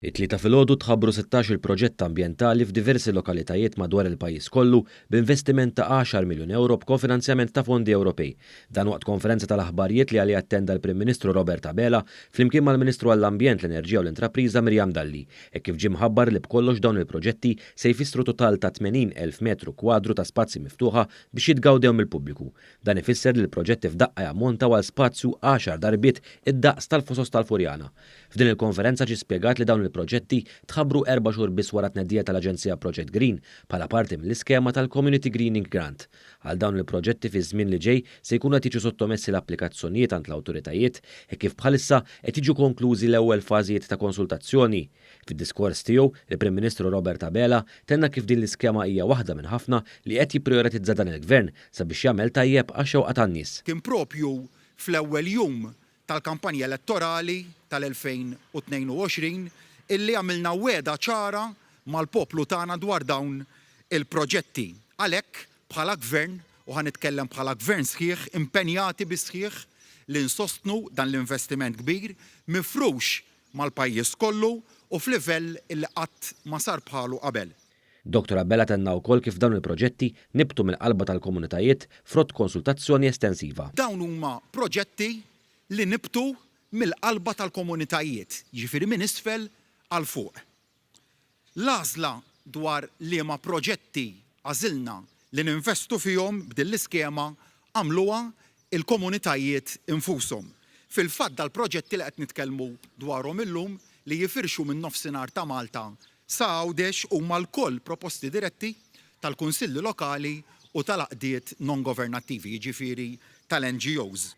It-Tlieta filgħodu tħabbru 16-il proġett ambjentali f'diversi lokalitajiet madwar il-pajjiż kollu b'investiment ta' għaxar miljun ewro b'kofinanzjament ta' fondi Ewropej. Dan waqt konferenza tal-aħbarijiet li għaliha attenda l-Prim Ministru Robert Abela flimkien mal-Ministru għall-Ambjent, l-Enerġija u l-Intrapriża Miriam Dalli, hekk kif ġie mħabbar li b'kollox dawn il-proġetti se jfissru total ta' 80,000 metru kwadru ta' spazji miftuħa biex jitgawdew mill-pubbliku. Dan ifisser li l-proġetti f'daqqa jammontaw għal spazju għaxar darbiet id-daqs tal-Fosos tal-Furjana. F'din il-konferenza ġie spjegat li dawn il-proġetti tħabbru erba' xhur biss wara t-tnedija tal-Aġenzija Project Green bħala parti mill-iskema tal-Community Greening Grant. Għal dawn il-proġetti fiż-żmien li ġej se jkunu qed jiġu sottomessi l-applikazzjonijiet għand l-awtoritajiet hekk kif bħalissa qed jiġu konklużi l-ewwel fażijiet ta' konsultazzjoni. Fid-diskors tiegħu, il-Prim Ministru Robert Abela tenna kif din l-iskema hija waħda minn ħafna li qed jipprijoritizza dan il-Gvern sabiex jagħmel tajjeb għax-xewqa tan-nies. Kien proprju fl-ewwel jum tal-kampanja elettorali tal-2022 illi għamilna wegħda ċara mal-poplu tagħna dwar dawn il-proġetti. Għalhekk, bħala Gvern, u ħa nitkellem bħala Gvern sħiħ, impenjati bis-sħiħ li nsostnu dan l-investiment kbir mifrux mal-pajjiż kollu u f'livell illi qatt ma sar bħalu qabel. Dottor Abela tenna wkoll kif dawn il-proġetti nibtu mill-qalba tal-komunitajiet frott konsultazzjoni estensiva. Dawn huma proġetti li nibtu mill-qalba tal-komunitajiet, jiġifieri minn isfel għal fuq. L-għażla dwar liema proġetti għażilna li ninvestu fihom b'din l-iskema għamluha l-komunitajiet infushom. Fil-fatt dal-proġetti li qed nitkellmu dwarhom illum li jifirxu min-Nofsinhar ta' Malta sa Għawdex huma lkoll proposti diretti tal-Kunsilli Lokali u tal-għaqdiet non-governattivi, jiġifieri tal-NGOs.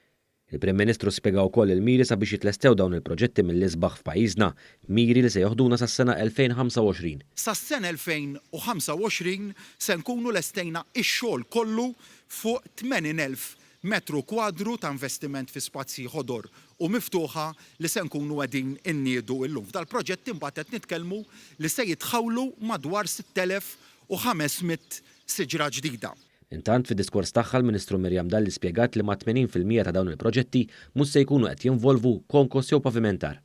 Il-Prim Ministru spjega wkoll il-miri sabiex jitlestew dawn il-proġetti mill-isbaħ f'pajjiżna, miri li se joħduna sas-sena 2025. Sas-sena 2025 se nkunu lestejna x-xogħol kollu fuq 80,000 metru kwadru ta' investiment fi spazji ħodor u miftuħa li se nkunu qegħdin inniedu llum. F'dal-proġett imbagħad qed nitkellmu li se jitħawlu madwar 6,500 siġra ġdida. Intant, fid-diskors tagħha l-Ministru Miriam Dalli spjegat li mat-80% ta' dawn il-proġetti mhux se jkunu qed jinvolvu konkos jew pavimentar.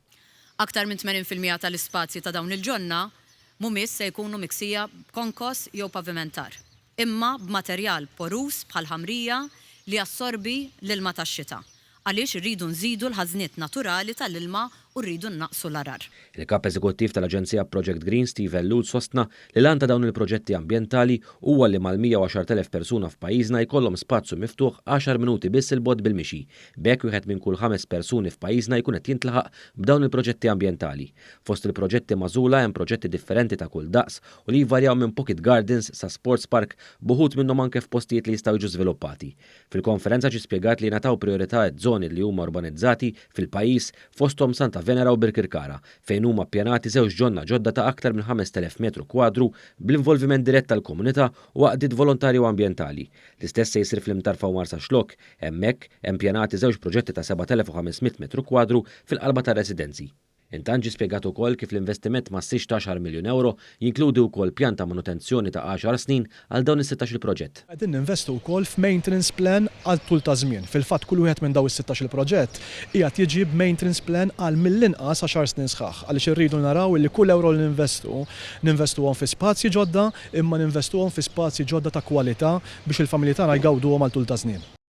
Aktar minn 80% tal-ispazji ta' dawn il-ġonna mhumiex se jkunu miksija b'konkos jew pavimentar, imma b'materjal poruż bħall-ħamrija li jassorbi l-ilma tax-xita. Għaliex irridu nżidu l-ħażniet naturali tal-ilma u rridu nnaqqsu l-għarar. Il-Kap Eżekuttiv tal-Aġenzija Project Green, Steve Ellul sostna li l-għan ta' dawn il-proġetti ambjentali huwa li mal-110,000 persuna f'pajjiżna jkollhom spazju miftuħ għaxar minuti biss 'il bogħod bil-mixi. B'hekk wieħed minn kull ħames persuni f'pajjiżna jkun qed jintlaħaq b'dawn il-proġetti ambjentali. Fost il-proġetti magħżula hemm proġetti differenti ta' kull daqs u li jvarjaw minn pocket gardens sa sports park b'uħud minnhom anke f'postijiet li jistgħu jiġu żviluppati. Fil-konferenza ġie spjegat li jingħataw prijorità ż-żoni li huma urbanizzati fil-pajjiż fosthom Santa Venera u Birkirkara fejn huma ppjanati żewġ ġonna ġodda ta' aktar minn 5,000 metru kwadru bl-involviment dirett tal-komunità u għaqdiet volontarji u ambjentali. L-istess se jsir fl-Imtarfa u Marsaxlokk. Hemmhekk hemm ppjanati żewġ proġetti ta' 7,500 metru kwadru fil-qalba tar-residenzi. Intant ġie spjegat ukoll kif l-investiment massix ta' għaxar miljun ewro jinkludi wkoll pjan ta' manutenzjoni ta' għaxar snin għal dawn is-sittax-il proġett. Qegħdin ninvestu wkoll f'maintenance plan għal tul ta' żmien. Fil-fatt kull wieħed minn dawn is-sittax-il proġett qiegħed jiġi b'maintenance plan għal mill-inqas għaxar snin sħaħ għaliex irridu naraw illi kull ewro li ninvestu, ninvestuhom fi spazji ġodda imma ninvestuhom fi spazji ġodda ta' kwalità biex il-familji tagħna jgawduhom għal tul ta' żnien.